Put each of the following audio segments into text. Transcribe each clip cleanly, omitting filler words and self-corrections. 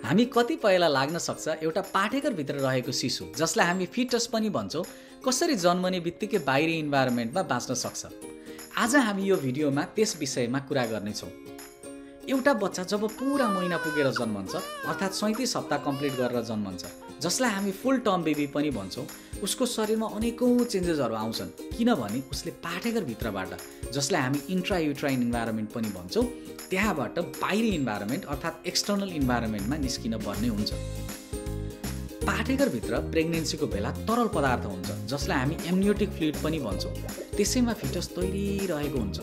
हामी कतिपयलाई लाग्न सक्छ एउटा पाठेघरभित्र रहेको शिशु जसलाई हामी फिटस पनि भन्छौँ कसरी जन्मने बित्तिकै बाहिरी इन्भाइरोमेन्टमा बाँच्न सक्छ। आज हामी यो भिडियोमा त्यस विषयमा कुरा गर्नेछौँ। एउटा बच्चा जब पुरा महिना पुगेर जन्मन्छ अर्थात् 37 हप्ता कम्प्लिट गरेर जन्मन्छ, जसलाई हामी फुल टर्म बेबी पनि भन्छौँ, उसको शरीरमा अनेकौं चेन्जेसहरू आउँछन् किनभने उसले पाठेघरभित्रबाट, जसलाई हामी इन्ट्रायुट्राइन इन्भाइरोमेन्ट पनि भन्छौँ, त्यहाँबाट बाहिरी इन्भाइरोमेन्ट अर्थात् एक्सटर्नल इन्भाइरोमेन्टमा निस्किन पर्ने हुन्छ। पाठेघरभित्र प्रेग्नेन्सीको बेला तरल पदार्थ हुन्छ जसलाई हामी एम्नियोटिक फ्लुइड पनि भन्छौँ। त्यसैमा फिटस तैरिरहेको हुन्छ।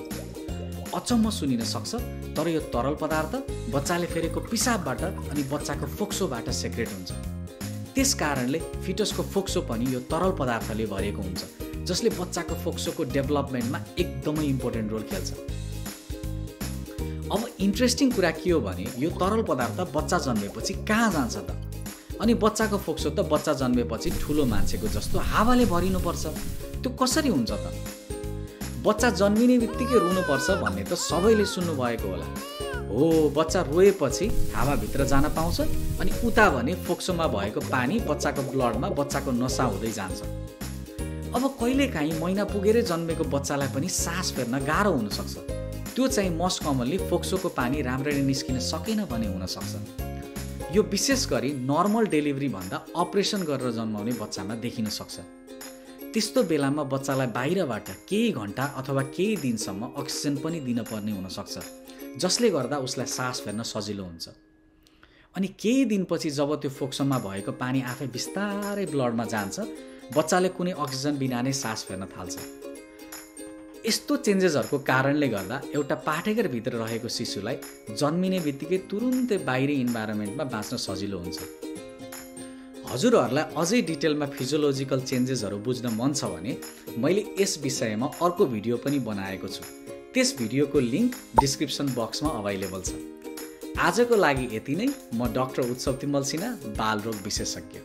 अचम्म सुनिन सक्छ, तर यो तरल पदार्थ बच्चाले फेरेको पिसाबबाट अनि बच्चाको फोक्सोबाट सेक्रेट हुन्छ। त्यस कारणले फिटसको फोक्सो पनि यो तरल पदार्थले भरिएको हुन्छ, जसले बच्चाको फोक्सोको डेभलपमेन्टमा एकदमै इम्पोर्टेन्ट रोल खेल्छ। अब इन्ट्रेस्टिङ कुरा के हो भने यो तरल पदार्थ बच्चा जन्मेपछि कहाँ जान्छ त? अनि बच्चाको फोक्सो त बच्चा जन्मेपछि ठुलो मान्छेको जस्तो हावाले भरिनुपर्छ। त्यो कसरी हुन्छ त? बच्चा जन्मिने बित्तिकै रुनुपर्छ भन्ने त सबैले सुन्नुभएको होला। हो, बच्चा रोएपछि हावाभित्र जान पाउँछ अनि उता भने फोक्सोमा भएको पानी बच्चाको ब्लडमा बच्चाको नसा हुँदै जान्छ। अब कहिलेकाहीँ महिना पुगेरै जन्मेको बच्चालाई पनि सास फेर्न गाह्रो हुनसक्छ। त्यो चाहिँ मोस्ट कमनली फोक्सोको पानी राम्ररी निस्किन सकेन भने हुनसक्छ। यो विशेष गरी नर्मल डेलिभरी भन्दा अपरेसन गरेर जन्माउने बच्चामा देखिन सक्छ। त्यस्तो बेलामा बच्चालाई बाहिरबाट केही घन्टा अथवा केही दिनसम्म अक्सिजन पनि दिन पर्ने हुनसक्छ, जसले गर्दा उसलाई सास फेर्न सजिलो हुन्छ। अनि केही दिनपछि जब त्यो फोक्सोमा भएको पानी आफै बिस्तारै ब्लडमा जान्छ, बच्चाले कुनै अक्सिजन बिना नै सास फेर्न थाल्छ। यस्तो चेन्जेसहरूको कारणले गर्दा एउटा पाठेघरभित्र रहेको शिशुलाई जन्मिने बित्तिकै तुरुन्तै बाहिरी इन्भाइरोमेन्टमा बाँच्न सजिलो हुन्छ। हजुरहरूलाई अझै डिटेलमा फिजियोलोजिकल चेन्जेसहरू बुझ्न मन छ भने मैले यस विषयमा अर्को भिडियो पनि बनाएको छु। त्यस भिडियोको लिङ्क डिस्क्रिप्सन बक्समा अभाइलेबल छ। आजको लागि यति नै। म डाक्टर उत्सव तिमल सिन्हा, बालरोग विशेषज्ञ।